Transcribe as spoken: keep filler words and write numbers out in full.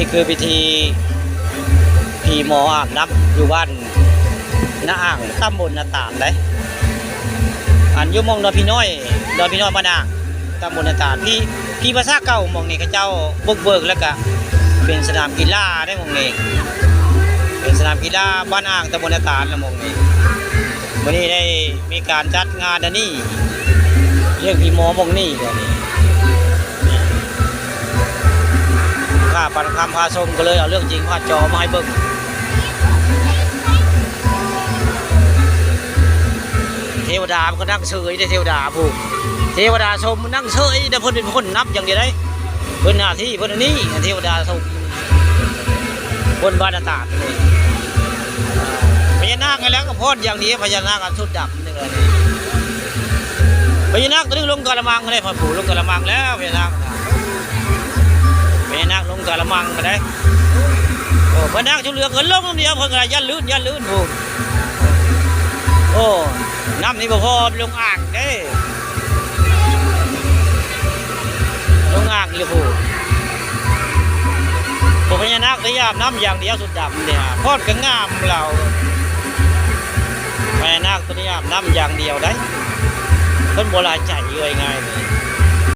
นี่คือพิธีผีหมออาบน้ำอยู่บ้านนาอ่าง ตำบลนาตาลเด้ อันอยู่หม่องดอนผีน้อย ดอนผีน้อยบ้านอ่าง ตำบลนาตาล ผี ผีภาษาเก่าหม่องนี้เขาเจ้าบุกเบิกแล้วก็เป็นสนามกีฬาได้หม่องนี้ เป็นสนามกีฬาบ้านอ่าง ตำบลนาตาลนะหม่องนี้ มื้อนี้ได้มีการจัดงานอันนี้ เรื่องผีหมอหม่องนี้ ข้าปันคำพาชมก็เลยเอาเรื่องจริงพาจอมาให้เบิ่ง เทวดามันก็นั่งเฉยเด้ เทวดาผู้ เทวดาชมมันนั่งเฉยเด้ เพิ่นเป็นคนนับอย่างเดียวได้ เพิ่นหน้าที่เพิ่นอันนี้ เทวดาชม บนบานตาดนี่ พญานาคให้แล้วก็พอดอย่างเดียว พญานาคอันสุดดำนี่เลย พญานาคตัวนี้ลงกะละมังก็ได้ พ่อปู่ลงกะละมังแล้ว พญานาค พญานาคลงกะละมังก็ได้ โอ้ พญานาคชุดเหลืองก็ลงเดียว เพิ่นก็ได้ย่านลื่น ย่านลื่นผู้ โอ้ น้ำนี่บ่พอลงอ่างเด้ ลงอ่างอยู่ผู้ พวกพญานาคได้อาบน้ำอย่างเดียวสุดดำเนี่ย พอดก็งามเรา พญานาคตัวนี้อาบน้ำอย่างเดียวได้ เพิ่นบ่หลายใจเลยง่ายเลย